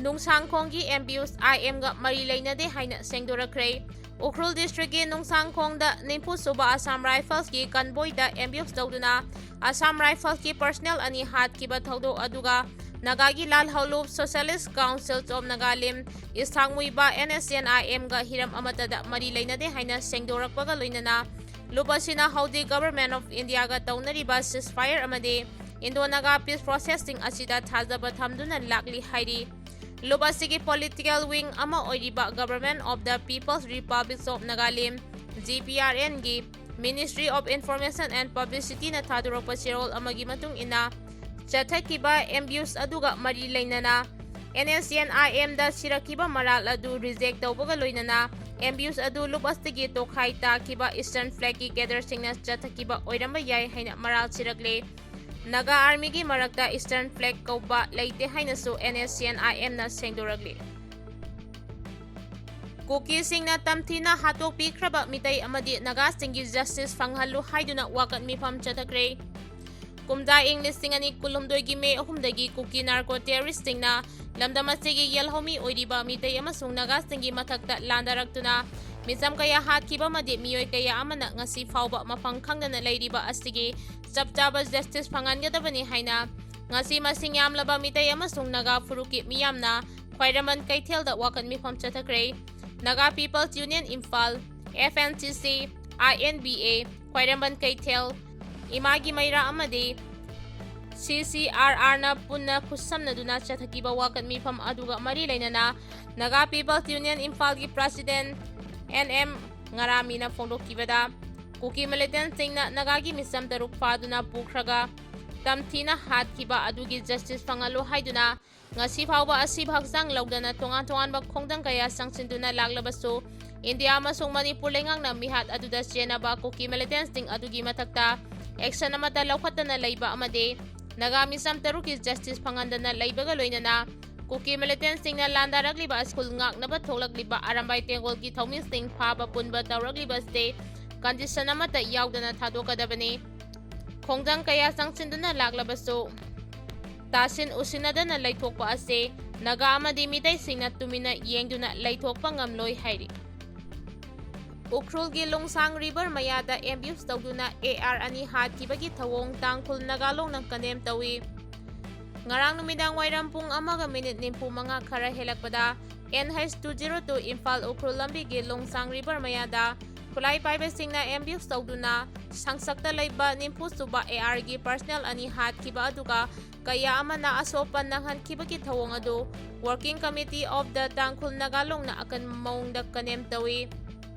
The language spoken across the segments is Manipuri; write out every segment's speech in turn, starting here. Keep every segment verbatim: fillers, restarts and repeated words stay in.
ꯅꯨꯡꯁꯥꯡꯈꯣꯡꯒꯤ ꯑꯦꯝꯕ꯭ꯌꯨꯁ ꯑꯥꯏ ꯑꯦꯝꯒ ꯃꯔꯤ ꯂꯩꯅꯗꯦ ꯍꯥꯏꯅ ꯁꯦꯡꯗꯣꯔꯛꯈ꯭ꯔꯦ꯫ ꯎꯈ꯭ꯔꯨꯜ ꯗꯤꯁꯇ꯭ꯔꯤꯛꯀꯤ ꯅꯨꯡꯁꯥꯡꯈꯣꯡꯗ ꯅꯤꯐꯨ ꯁꯨꯕ ꯑꯁꯥꯝ ꯔꯥꯏꯐꯜꯁꯀꯤ ꯀꯟꯚꯣꯏꯗ ꯑꯦꯝꯕ꯭ꯌꯨꯁ ꯇꯧꯗꯨꯅ ꯑꯁꯥꯝ ꯔꯥꯏꯐꯜꯁꯀꯤ ꯄꯔꯁꯅꯦꯜ ꯑꯅꯤ ꯍꯥꯠꯈꯤꯕ ꯊꯧꯗꯣꯛ ꯑꯗꯨꯒ ꯅꯥꯒꯥꯒꯤ ꯂꯥꯜꯍꯧꯂꯨꯞ ꯁꯣꯁꯤꯌꯦꯂꯤꯁ ꯀꯥꯎꯟꯁꯤꯜ ꯑꯣꯐ ꯅꯥꯒꯥꯂꯦꯟ ꯏꯁꯥꯡꯃꯨꯏꯕ ꯑꯦꯟ ꯑꯦꯁ ꯑꯦꯟ ꯑꯥꯏ ꯑꯦꯝꯒ ꯍꯤꯔꯝ ꯑꯃꯠꯇꯗ ꯃꯔꯤ ꯂꯩꯅꯗꯦ ꯍꯥꯏꯅ ꯁꯦꯡꯗꯣꯔꯛꯄꯒ ꯂꯣꯏꯅꯅ ꯂꯨꯞ ꯑꯁꯤꯅ ꯍꯧꯖꯤꯛ ꯒꯚꯔꯟꯃꯦꯟꯠ ꯑꯣꯐ ꯏꯟꯗꯤꯌꯥꯒ ꯇꯧꯅꯔꯤꯕ ceasefire ꯑꯃꯗꯤ ꯏꯟꯗꯣ ꯅꯥꯒꯥ ꯄꯤꯁ ꯄ꯭ꯔꯣꯁꯦꯁꯁꯤꯡ ꯑꯁꯤꯗ ꯊꯥꯖꯕ ꯊꯝꯗꯨꯅ ꯂꯥꯛꯂꯤ ꯍꯥꯏꯔꯤ꯫ ꯂꯨꯞ ꯑꯁꯤꯒꯤ ꯄꯣꯂꯤꯇꯤꯀꯦꯜ ꯋꯤꯡ ꯑꯃ ꯑꯣꯏꯔꯤꯕ Government of the People's Republic of Nagaland, G P R ꯑꯦꯟꯒꯤ Ministry of Information and Publicityꯅ ꯊꯥꯗꯣꯔꯛꯄ ꯆꯦꯔꯣꯜ ꯑꯃꯒꯤ ꯃꯇꯨꯡ ꯏꯟꯅ, ꯆꯠꯊꯈꯤꯕ ꯑꯦꯝꯕ꯭ꯌꯨꯁ ꯑꯗꯨꯒ ꯃꯔꯤ ꯂꯩꯅꯅ ꯑꯦꯟ ꯑꯦꯁ ꯑꯦꯟ ꯑꯥꯏ ꯑꯦꯝꯗ ꯁꯤꯔꯛꯈꯤꯕ ꯃꯔꯥꯜ ꯑꯗꯨ ꯔꯤꯖꯦꯛ ꯇꯧꯕꯒ ꯂꯣꯏꯅꯅ ꯑꯦꯝꯕ꯭ꯌꯨꯁ ꯑꯗꯨ ꯂꯨꯞ ꯑꯁꯤꯒꯤ ꯇꯣꯈꯥꯏ ꯇꯥꯈꯤꯕ ꯏꯁꯇꯔꯟ ꯐ꯭ꯂꯦꯒꯀꯤ ꯀꯦꯗꯔꯁꯤꯡꯅ ꯆꯠꯊꯈꯤꯕ ꯑꯣꯏꯔꯝꯕ ꯌꯥꯏ ꯍꯥꯏꯅ ꯃꯔꯥꯜ ꯁꯤꯔꯛꯂꯦ꯫ ꯅꯥꯒꯥ ꯑꯥꯔꯃꯤꯒꯤ ꯃꯔꯛꯇ ꯏꯁꯇꯔꯟ ꯐ꯭ꯂꯦꯒ ꯀꯧꯕ ꯂꯩꯇꯦ ꯍꯥꯏꯅꯁꯨ ꯑꯦꯟ ꯑꯦꯁ ꯑꯦꯟ ꯑꯥꯏ ꯑꯦꯝꯅ ꯁꯦꯡꯗꯣꯔꯛꯂꯤ꯫ ꯀꯨꯀꯤꯁꯤꯡꯅ ꯇꯝꯊꯤꯅ ꯍꯥꯠꯇꯣꯛꯄꯤꯈ꯭ꯔꯕ ꯃꯤꯇꯩ ꯑꯃꯗꯤ ꯅꯥꯒꯥꯁꯤꯡꯒꯤ ꯖꯁꯇꯤꯁ ꯐꯪꯍꯜꯂꯨ ꯍꯥꯏꯗꯨꯅ ꯋꯥꯀꯠ ꯃꯤꯐꯝ ꯆꯠꯊꯈ꯭ꯔꯦ꯫ ꯀꯨꯝꯖꯥ ꯏꯪ ꯂꯤꯁꯤꯡ ꯑꯅꯤ ꯀꯨꯟꯍꯨꯝꯗꯣꯏꯒꯤ ꯃꯦ ꯑꯍꯨꯝꯗꯒꯤ ꯀꯨꯀꯤ ꯅꯥꯔꯀꯣ ꯇꯦꯔꯣꯔꯤꯁ꯭ꯠꯁꯤꯡꯅ ꯂꯝꯗꯝ ꯑꯁꯤꯒꯤ ꯌꯦꯜꯍꯧꯃꯤ ꯑꯣꯏꯔꯤꯕ ꯃꯤꯇꯩ ꯑꯃꯁꯨꯡ ꯅꯥꯒꯥꯁꯤꯡꯒꯤ ꯃꯊꯛꯇ ꯂꯥꯟꯗꯥꯔꯛꯇꯨꯅ ꯃꯤꯆꯝ ꯀꯌꯥ ꯍꯥꯠꯈꯤꯕ ꯑꯃꯗꯤ ꯃꯤꯑꯣꯏ ꯀꯌꯥ ꯑꯃꯅ ꯉꯁꯤ ꯐꯥꯎꯕ ꯃꯐꯝ ꯈꯪꯗꯅ ꯂꯩꯔꯤꯕ ꯑꯁꯤꯒꯤ ꯆꯞ ꯆꯥꯕ ꯖꯁꯇꯤꯁ ꯐꯪꯍꯟꯒꯗꯕꯅꯤ ꯍꯥꯏꯅ ꯉꯁꯤ ꯃꯁꯤꯡ ꯌꯥꯝꯂꯕ ꯃꯤꯇꯩ ꯑꯃꯁꯨꯡ ꯅꯥꯒꯥ ꯐꯨꯔꯨꯞꯀꯤ ꯃꯤꯌꯥꯝꯅ ꯈ꯭ꯋꯥꯏꯔꯝꯕꯟ ꯀꯩꯊꯦꯜꯗ ꯋꯥꯀꯠ ꯃꯤꯐꯝ ꯆꯠꯊꯈ꯭ꯔꯦ꯫ Naga peoples union Imphal, F N C C, I and B A, ꯈ꯭ꯋꯥꯏꯔꯝꯕꯟ ꯀꯩꯊꯦꯜ, ꯏꯃꯥꯒꯤ ꯃꯩꯔꯥ ꯑꯃꯗꯤ ꯁꯤ ꯁꯤ ꯑꯥꯔ ꯑꯥꯔꯅ ꯄꯨꯟꯅ ꯈꯨꯠꯁꯝꯅꯗꯨꯅ ꯆꯠꯊꯈꯤꯕ ꯋꯥꯀꯠ ꯃꯤꯐꯝ ꯑꯗꯨꯒ ꯃꯔꯤ ꯂꯩꯅꯅ ꯅꯥꯒꯥ ꯄꯤꯄꯜꯁ ꯌꯨꯅꯤꯌꯟ ꯏꯝꯐꯥꯜꯒꯤ ꯄ꯭ꯔꯁꯤꯗꯦꯟꯠ ꯑꯦꯟ ꯑꯦꯝ ꯉꯔꯥꯃꯤꯅ ꯐꯣꯡꯗꯣꯛꯈꯤꯕꯗ, ꯀꯨꯀꯤ ꯃꯤꯂꯤꯇꯦꯟꯠꯁꯤꯡꯅ ꯅꯥꯒꯥꯒꯤ ꯃꯤꯆꯝ ꯇꯔꯨꯛ ꯐꯥꯗꯨꯅ ꯄꯨꯈ꯭ꯔꯒ ꯇꯝꯊꯤꯅ ꯍꯥꯠꯈꯤꯕ ꯑꯗꯨꯒꯤ ꯖꯁꯇꯤꯁ ꯐꯪꯍꯜꯂꯨ ꯍꯥꯏꯗꯨꯅ ꯉꯁꯤ ꯐꯥꯎꯕ ꯑꯁꯤꯕ ꯍꯛꯆꯥꯡ ꯂꯧꯗꯅ ꯇꯣꯉꯥꯟ ꯇꯣꯉꯥꯟꯕ ꯈꯣꯡꯖꯪ ꯀꯌꯥ ꯆꯪꯁꯤꯟꯗꯨꯅ ꯂꯥꯛꯂꯕꯁꯨ, ꯏꯟꯗꯤꯌꯥ ꯑꯃꯁꯨꯡ ꯃꯅꯤꯄꯨꯔ ꯂꯩꯉꯥꯛꯅ ꯃꯤꯍꯥꯠ ꯑꯗꯨꯗ ꯆꯦꯟꯅꯕ ꯀꯨꯀꯤ ꯃꯤꯂꯤꯇꯦꯟꯠꯁꯤꯡ ꯑꯗꯨꯒꯤ ꯃꯊꯛꯇ ꯑꯦꯛꯁꯟ ꯑꯃꯠꯇ ꯂꯧꯈꯠꯇꯅ ꯂꯩꯕ ꯑꯃꯗꯤ ꯅꯥꯒꯥ ꯃꯤꯆꯝ ꯇꯔꯨꯛꯀꯤ ꯖꯁꯇꯤꯁ ꯐꯪꯍꯟꯗꯅ ꯂꯩꯕꯒ ꯂꯣꯏꯅꯅ ꯀꯨꯀꯤ ꯃꯤꯂꯤꯇꯦꯟꯠꯁꯤꯡꯅ ꯂꯥꯟꯗꯥꯔꯛꯂꯤꯕ ꯁ꯭ꯀꯨꯜ ꯉꯥꯛꯅꯕ ꯊꯣꯛꯂꯛꯂꯤꯕ ꯑꯔꯥꯝꯕꯥꯏ ꯇꯦꯡꯒꯣꯜꯒꯤ ꯊꯧꯃꯤꯁꯤꯡ ꯐꯥꯕ ꯄꯨꯟꯕ ꯇꯧꯔꯛꯂꯤꯕ ꯑꯁꯤ ꯀꯟꯗꯤꯁꯟ ꯑꯃꯠꯇ ꯌꯥꯎꯗꯅ ꯊꯥꯗꯣꯛꯀꯗꯕꯅꯤ꯫ ꯈꯣꯡꯖꯪ ꯀꯌꯥ ꯆꯪꯁꯤꯟꯗꯨꯅ ꯂꯥꯛꯂꯕꯁꯨ, ꯇꯥꯁꯤꯟ ꯎꯁꯤꯟꯅꯗꯅ ꯂꯩꯊꯣꯛꯄ ꯑꯁꯤ ꯅꯥꯒꯥ ꯑꯃꯗꯤ ꯃꯤꯇꯩꯁꯤꯡꯅ ꯇꯨꯃꯤꯟꯅ ꯌꯦꯡꯗꯨꯅ ꯂꯩꯊꯣꯛꯄ ꯉꯝꯂꯣꯏ ꯍꯥꯏꯔꯤ꯫ ꯎꯈ꯭ꯔꯨꯜꯒꯤ ꯂꯣꯡꯁꯥꯡ ꯔꯤꯚꯔ ꯃꯌꯥꯗ ꯑꯦꯝꯕ꯭ꯌꯨꯁ ꯇꯧꯗꯨꯅ ꯑꯦ ꯑꯥꯔ ꯑꯅꯤ ꯍꯥꯠꯈꯤꯕꯒꯤ ꯊꯧꯑꯣꯡ ꯇꯥꯡꯈꯨꯜ ꯅꯥꯒꯥ ꯂꯣꯡꯅ ꯀꯟꯗꯦꯝ ꯇꯧꯏ꯫ ꯉꯔꯥꯡ ꯅꯨꯃꯤꯗꯥꯡ ꯋꯥꯏꯔꯝ ꯄꯨꯡ ꯑꯃꯒ ꯃꯤꯅꯤꯠ ꯅꯤꯐꯨ ꯃꯉꯥ ꯈꯔ ꯍꯦꯜꯂꯛꯄꯗ N H two zero two Imphal Ukhrul ꯂꯝꯕꯤꯒꯤ ꯂꯣꯡꯁꯥꯡ ꯔꯤꯚꯔ ꯃꯌꯥꯗ ꯈꯨꯠꯂꯥꯏ ꯄꯥꯏꯕꯁꯤꯡꯅ ꯑꯦꯝꯕ꯭ꯌꯨꯁ ꯇꯧꯗꯨꯅ ꯁꯪꯁꯛꯇ ꯂꯩꯕ ꯅꯤꯐꯨ ꯁꯨꯕ ꯑꯦ ꯑꯥꯔꯒꯤ ꯄꯔꯁꯅꯦꯜ ꯑꯅꯤ ꯍꯥꯠꯈꯤꯕ ꯑꯗꯨꯒ ꯀꯌꯥ ꯑꯃꯅ ꯑꯁꯣꯛ ꯑꯄꯟ ꯅꯪꯍꯟꯈꯤꯕꯒꯤ ꯊꯧꯑꯣꯡ ꯑꯗꯨ Working Committee of the ꯇꯥꯡꯈꯨꯜ ꯅꯥꯒꯥ ꯂꯣꯡꯅ ꯑꯀꯟꯕ ꯃꯑꯣꯡꯗ ꯀꯟꯗꯦꯝ ꯇꯧꯏ꯫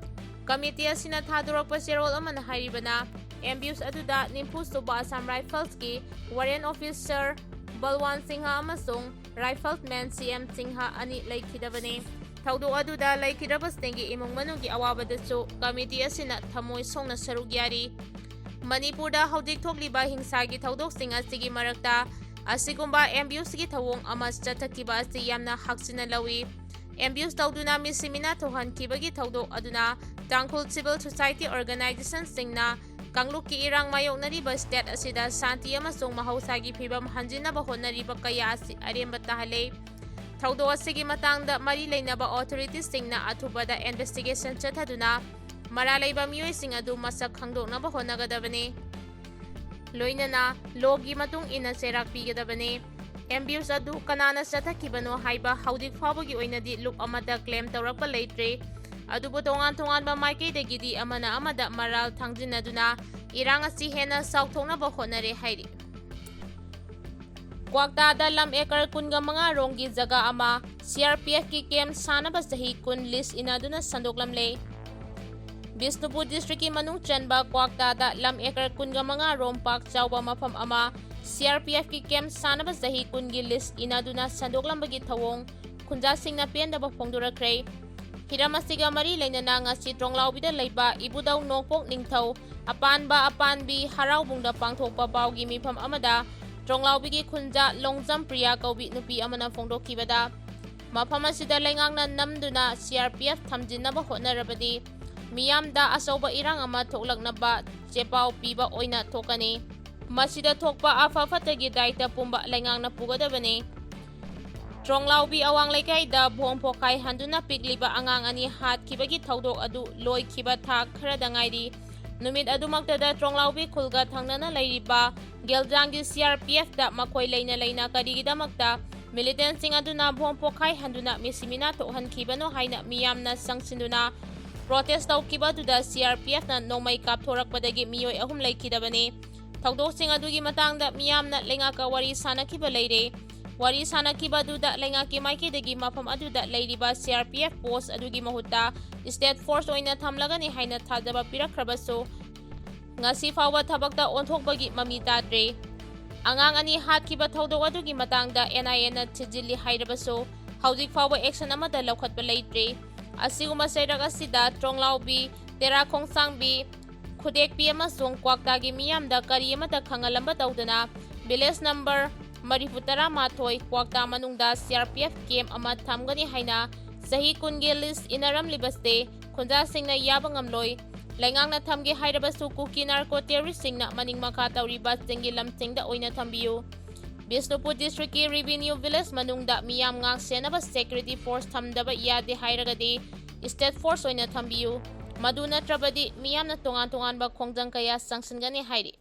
ꯀꯃꯤꯇꯤ ꯑꯁꯤꯅ ꯊꯥꯗꯣꯔꯛꯄ ꯆꯦꯔꯣꯜ ꯑꯃꯅ ꯍꯥꯏꯔꯤꯕꯅ, ꯑꯦꯝꯕ꯭ꯌꯨꯁ ꯑꯗꯨꯗ ꯅꯤꯐꯨ ꯁꯨꯕ ꯑꯁꯥꯝ ꯔꯥꯏꯐꯜꯁꯀꯤ ꯋꯥꯔꯦꯟ ꯑꯣꯐꯤꯁꯔ ꯕꯜꯋꯥꯟ ꯁꯤꯡꯍ ꯑꯃꯁꯨꯡ ꯔꯥꯏꯐꯜꯃꯦꯟ ꯁꯤ ꯑꯦꯝ ꯁꯤꯡꯍ ꯑꯅꯤ ꯂꯩꯈꯤꯗꯕꯅꯤ꯫ ꯊꯧꯗꯣꯛ ꯑꯗꯨꯗ ꯂꯩꯈꯤꯗ꯭ꯔꯕꯁꯤꯡꯒꯤ ꯏꯃꯨꯡ ꯃꯅꯨꯡꯒꯤ ꯑꯋꯥꯕꯗꯁꯨ ꯀꯃꯤꯇꯤ ꯑꯁꯤꯅ ꯊꯃꯣꯏ ꯁꯣꯛꯅ ꯁꯔꯨꯛ ꯌꯥꯔꯤ꯫ ꯃꯅꯤꯄꯨꯔꯗ ꯍꯧꯖꯤꯛ ꯊꯣꯛꯂꯤꯕ ꯍꯤꯡꯁꯥꯒꯤ ꯊꯧꯗꯣꯛꯁꯤꯡ ꯑꯁꯤꯒꯤ ꯃꯔꯛꯇ ꯑꯁꯤꯒꯨꯝꯕ ꯑꯦꯝꯕ꯭ꯌꯨꯁꯀꯤ ꯊꯧꯑꯣꯡ ꯑꯃ ꯆꯠꯊꯈꯤꯕ ꯑꯁꯤ ꯌꯥꯝꯅ ꯍꯛꯆꯤꯟꯅ ꯂꯧꯏ꯫ ꯑꯦꯝꯕ꯭ꯌꯨꯁ ꯇꯧꯗꯨꯅ ꯃꯤꯁꯤ ꯃꯤꯅꯥ ꯊꯣꯛꯍꯟꯈꯤꯕꯒꯤ ꯊꯧꯗꯣꯛ ꯑꯗꯨꯅ ꯇꯥꯡꯈꯨꯜ ꯁꯤꯚꯤꯜ ꯁꯣꯁꯥꯏꯇꯤ ꯑꯣꯔꯒꯅꯥꯏꯖꯦꯁꯟꯁꯤꯡꯅ ꯀꯥꯡꯂꯨꯞꯀꯤ ꯏꯔꯥꯡ ꯃꯥꯌꯣꯛꯅꯔꯤꯕ ꯁ꯭ꯇꯦꯠ ꯑꯁꯤꯗ ꯁꯥꯟꯇꯤ ꯑꯃꯁꯨꯡ ꯃꯍꯧꯁꯥꯒꯤ ꯐꯤꯕꯝ ꯍꯟꯖꯤꯟꯅꯕ ꯍꯣꯠꯅꯔꯤꯕ ꯀꯌꯥ ꯑꯁꯤ ꯑꯔꯦꯝꯕ ꯇꯥꯍꯜꯂꯦ꯫ ꯊꯧꯗꯣꯛ ꯑꯁꯤꯒꯤ ꯃꯇꯥꯡꯗ ꯃꯔꯤ ꯂꯩꯅꯕ ꯑꯣꯊꯣꯔꯤꯇꯤꯁꯤꯡꯅ ꯑꯊꯨꯕꯗ ꯏꯟꯚꯦꯁꯇꯤꯒꯦꯁꯟ ꯆꯠꯊꯗꯨꯅ ꯃꯔꯥꯜ ꯂꯩꯕ ꯃꯤꯑꯣꯏꯁꯤꯡ ꯑꯗꯨ ꯃꯁꯛ ꯈꯪꯗꯣꯛꯅꯕ ꯍꯣꯠꯅꯒꯗꯕꯅꯤ꯫ ꯂꯣꯏꯅꯅ ꯂꯣꯒꯤ ꯃꯇꯨꯡ ꯏꯟꯅ ꯆꯩꯔꯥꯛ ꯄꯤꯒꯗꯕꯅꯤ꯫ ꯑꯦꯝꯕ꯭ꯌꯨꯁ ꯑꯗꯨ ꯀꯅꯥꯅ ꯆꯠꯊꯈꯤꯕꯅꯣ ꯍꯥꯏꯕ ꯍꯧꯖꯤꯛ ꯐꯥꯎꯕꯒꯤ ꯑꯣꯏꯅꯗꯤ ꯂꯨꯞ ꯑꯃꯠꯇ ꯀ꯭ꯂꯦꯝ ꯇꯧꯔꯛꯄ ꯂꯩꯇ꯭ꯔꯤ꯫ ꯑꯗꯨꯕꯨ ꯇꯣꯉꯥꯟ ꯇꯣꯉꯥꯟꯕ ꯃꯥꯏꯀꯩꯗꯒꯤꯗꯤ ꯑꯃꯅ ꯑꯃꯗ ꯃꯔꯥꯜ ꯊꯥꯡꯖꯤꯟꯅꯗꯨꯅ ꯏꯔꯥꯡ ꯑꯁꯤ ꯍꯦꯟꯅ ꯆꯥꯎꯊꯣꯛꯅꯕ ꯍꯣꯠꯅꯔꯦ ꯍꯥꯏꯔꯤ꯫ ꯀ꯭ꯋꯥꯛꯇꯥꯗ ꯂꯝ ꯑꯦꯀꯔ ꯀꯨꯟꯒ ꯃꯉꯥ ꯔꯣꯝꯒꯤ ꯖꯒꯥ ꯑꯃ ꯁꯤ ꯑꯥꯔ ꯄꯤ ꯑꯦꯐꯀꯤ ꯀꯦꯝꯞ ꯁꯥꯅꯕ ꯆꯍꯤ ꯀꯨꯟ ꯂꯤꯁ ꯏꯅꯗꯨꯅ ꯁꯟꯗꯣꯛꯂꯝꯂꯦ꯫ ꯕꯤꯁꯅꯨꯄꯨꯔ ꯗꯤꯁꯇ꯭ꯔꯤꯛꯀꯤ ꯃꯅꯨꯡ ꯆꯟꯕ ꯀ꯭ꯋꯥꯛꯇꯥꯗ ꯂꯝ ꯑꯦꯀꯔ ꯀꯨꯟꯒ ꯃꯉꯥ ꯔꯣꯝ ꯄꯥꯛ ꯆꯥꯎꯕ ꯃꯐꯝ ꯑꯃ ꯁꯤ ꯑꯥꯔ ꯄꯤ ꯑꯦꯐꯀꯤ ꯀꯦꯝꯞ ꯁꯥꯅꯕ ꯆꯍꯤ ꯀꯨꯟꯒꯤ ꯂꯤꯁ ꯏꯅꯗꯨꯅ ꯁꯟꯗꯣꯛꯂꯝꯕꯒꯤ ꯊꯧꯑꯣꯡ ꯈꯨꯟꯖꯥꯁꯤꯡꯅ ꯄꯦꯟꯗꯕ ꯐꯣꯡꯗꯣꯔꯛꯈ꯭ꯔꯦ꯫ ꯍꯤꯔꯝ ꯑꯁꯤꯒ ꯃꯔꯤ ꯂꯩꯅꯅ ꯉꯁꯤ ꯇ꯭ꯔꯣꯡꯂꯥꯎꯕꯤꯗ ꯂꯩꯕ ꯏꯕꯨꯙꯧ ꯅꯣꯡꯄꯣꯛ ꯅꯤꯡꯊꯧ ꯑꯄꯥꯟꯕ ꯑꯄꯥꯟꯕꯤ ꯍꯔꯥꯎꯕꯨꯡꯗ ꯄꯥꯡꯊꯣꯛꯄ ꯄꯥꯎꯒꯤ ꯃꯤꯐꯝ ꯑꯃꯗ ꯇ꯭ꯔꯣꯡꯂꯥꯎꯕꯤꯒꯤ ꯈꯨꯟꯖꯥ ꯂꯣꯡꯖꯝ ꯄ꯭ꯔꯤꯌꯥ ꯀꯧꯕꯤ ꯅꯨꯄꯤ ꯑꯃꯅ ꯐꯣꯡꯗꯣꯛꯈꯤꯕꯗ, ꯃꯐꯝ ꯑꯁꯤꯗ ꯂꯩꯉꯥꯛꯅ ꯅꯝꯗꯨꯅ ꯁꯤ ꯑꯥꯔ ꯄꯤ ꯑꯦꯐ ꯊꯝꯖꯤꯟꯅꯕ ꯍꯣꯠꯅꯔꯕꯗꯤ ꯃꯤꯌꯥꯝꯗ ꯑꯆꯧꯕ ꯏꯔꯥꯡ ꯑꯃ ꯊꯣꯛꯂꯛꯅꯕ ꯆꯦꯄꯥꯎ ꯄꯤꯕ ꯑꯣꯏꯅ ꯊꯣꯛꯀꯅꯤ꯫ ꯃꯁꯤꯗ ꯊꯣꯛꯄ ꯑꯐ ꯐꯠꯇꯒꯤ ꯗꯥꯏꯇ ꯄꯨꯝꯕ ꯂꯩꯉꯥꯛꯅ ꯄꯨꯒꯗꯕꯅꯤ꯫ ꯇ꯭ꯔꯣꯡꯂꯥꯎꯕꯤ ꯑꯋꯥꯡ ꯂꯩꯀꯥꯏꯗ ꯕꯣꯝ ꯄꯣꯈꯥꯏ ꯍꯟꯗꯨꯅ ꯄꯤꯛꯂꯤꯕ ꯑꯉꯥꯡ ꯑꯅꯤ ꯍꯥꯠꯈꯤꯕꯒꯤ ꯊꯧꯗꯣꯛ ꯑꯗꯨ ꯂꯣꯏꯈꯤꯕ ꯊꯥ ꯈꯔꯗ ꯉꯥꯏꯔꯤ꯫ ꯅꯨꯃꯤꯠ ꯑꯗꯨꯃꯛꯇꯗ ꯇ꯭ꯔꯣꯡꯂꯥꯎꯕꯤ ꯈꯨꯜꯒ ꯊꯪꯅꯅ ꯂꯩꯔꯤꯕ ꯒꯦꯜꯖꯥꯡꯒꯤ ꯁꯤ ꯑꯥꯔ ꯄꯤ ꯑꯦꯐꯇ ꯃꯈꯣꯏ ꯂꯩꯅ ꯂꯩꯅ ꯀꯔꯤꯒꯤꯗꯃꯛꯇ ꯃꯤꯂꯤꯇꯦꯟꯁꯤꯡ ꯑꯗꯨꯅ ꯕꯣꯝ ꯄꯣꯈꯥꯏ ꯍꯟꯗꯨꯅ ꯃꯤꯁꯤꯃꯤꯅꯥ ꯊꯣꯛꯍꯟꯈꯤꯕꯅꯣ ꯍꯥꯏꯅ ꯃꯤꯌꯥꯝꯅ ꯆꯪꯁꯤꯟꯗꯨꯅ ꯄ꯭ꯔꯣꯇꯦꯁ ꯇꯧꯈꯤꯕ ꯑꯗꯨꯗ ꯁꯤ ꯑꯥꯔ ꯄꯤ ꯑꯦꯐꯅ ꯅꯣꯡꯃꯩ ꯀꯥꯞꯊꯣꯔꯛꯄꯗꯒꯤ ꯃꯤꯑꯣꯏ ꯑꯍꯨꯝ ꯂꯩꯈꯤꯗꯕꯅꯤ꯫ ꯊꯧꯗꯣꯛꯁꯤꯡ ꯑꯗꯨꯒꯤ ꯃꯇꯥꯡꯗ ꯃꯤꯌꯥꯝꯅ ꯂꯩꯉꯥꯛꯀ ꯋꯥꯔꯤ ꯁꯥꯅꯈꯤꯕ ꯂꯩꯔꯦ꯫ ꯋꯥꯔꯤ ꯁꯥꯅꯈꯤꯕ ꯑꯗꯨꯗ ꯂꯩꯉꯥꯛꯀꯤ ꯃꯥꯏꯀꯩꯗꯒꯤ ꯃꯐꯝ ꯑꯗꯨꯗ ꯂꯩꯔꯤꯕ ꯁꯤ ꯑꯥꯔ ꯄꯤ ꯑꯦꯐ ꯄꯣꯁ ꯑꯗꯨꯒꯤ ꯃꯍꯨꯠꯇ ꯁ꯭ꯇꯦꯠ ꯐꯣꯔꯁ ꯑꯣꯏꯅ ꯊꯝꯂꯒꯅꯤ ꯍꯥꯏꯅ ꯊꯥꯖꯕ ꯄꯤꯔꯛꯈ꯭ꯔꯕꯁꯨ, ꯉꯁꯤ ꯐꯥꯎꯕ ꯊꯕꯛꯇ ꯑꯣꯟꯊꯣꯛꯄꯒꯤ ꯃꯃꯤ ꯇꯥꯗ꯭ꯔꯤ꯫ ꯑꯉꯥꯡ ꯑꯅꯤ ꯍꯥꯠꯈꯤꯕ ꯊꯧꯗꯣꯛ ꯑꯗꯨꯒꯤ ꯃꯇꯥꯡꯗ ꯑꯦꯟ ꯑꯥꯏ ꯑꯦꯅ ꯊꯤꯖꯤꯜꯂꯤ ꯍꯥꯏꯔꯕꯁꯨ, ꯍꯧꯖꯤꯛ ꯐꯥꯎꯕ ꯑꯦꯛꯁꯟ ꯑꯃꯠꯇ ꯂꯧꯈꯠꯄ ꯂꯩꯇ꯭ꯔꯤ꯫ ꯑꯁꯤꯒꯨꯝꯕ ꯆꯩꯔꯛ ꯑꯁꯤꯗ ꯇ꯭ꯔꯣꯡꯂꯥꯎꯕꯤ, ꯇꯦꯔꯥ ꯈꯣꯡꯁꯥꯡꯕꯤ, ꯈꯨꯗꯦꯛꯄꯤ ꯑꯃꯁꯨꯡ ꯀ꯭ꯋꯥꯛꯇꯥꯒꯤ ꯃꯤꯌꯥꯝꯗ ꯀꯔꯤ ꯑꯃꯠꯇ ꯈꯪꯍꯜꯂꯝꯕ ꯇꯧꯗꯅ, ꯚꯤꯂꯦꯖ ꯅꯝꯕꯔ ꯃꯔꯤꯐꯨ ꯇꯔꯥ ꯃꯥꯊꯣꯏ ꯀ꯭ꯋꯥꯛꯇꯥ ꯃꯅꯨꯡꯗ C R P F camp ꯑꯃ ꯊꯝꯒꯅꯤ ꯍꯥꯏꯅ ꯆꯍꯤ ꯀꯨꯟꯒꯤ ꯂꯤꯁ ꯏꯟꯅꯔꯝꯂꯤꯕꯁꯦ ꯈꯨꯟꯖꯥꯁꯤꯡꯅ ꯌꯥꯕ ꯉꯝꯂꯣꯏ꯫ ꯂꯩꯉꯥꯛꯅ ꯊꯝꯒꯦ ꯍꯥꯏꯔꯕꯁꯨ ꯀꯨꯀꯤ ꯅꯥꯔꯀꯣ ꯇꯦꯔꯣꯔꯤꯁ꯭ꯠꯁꯤꯡꯅ ꯃꯅꯤꯡ ꯃꯈꯥ ꯇꯧꯔꯤꯕ ꯆꯤꯡꯒꯤ ꯂꯝꯁꯤꯡꯗ ꯑꯣꯏꯅ ꯊꯝꯕꯤꯌꯨ꯫ ꯕꯤꯁꯅꯨꯄꯨꯔ ꯗꯤꯁꯇ꯭ꯔꯤꯛꯀꯤ ꯔꯦꯚꯤꯅ꯭ꯌꯨ ꯚꯤꯂꯦꯖ ꯃꯅꯨꯡꯗ ꯃꯤꯌꯥꯝ ꯉꯥꯛ ꯁꯦꯟꯅꯕ ꯁꯦꯀ꯭ꯌꯨꯔꯤꯇꯤ ꯐꯣꯔꯁ ꯊꯝꯗꯕ ꯌꯥꯗꯦ ꯍꯥꯏꯔꯒꯗꯤ ꯁ꯭ꯇꯦꯠ ꯐꯣꯔꯁ ꯑꯣꯏꯅ ꯊꯝꯕꯤꯌꯨ꯫ ꯃꯗꯨ ꯅꯠꯇ꯭ꯔꯕꯗꯤ ꯃꯤꯌꯥꯝꯅ ꯇꯣꯉꯥꯟ ꯇꯣꯉꯥꯟꯕ ꯈꯣꯡꯖꯪ ꯀꯌꯥ ꯆꯪꯁꯤꯟꯒꯅꯤ ꯍꯥꯏꯔꯤ꯫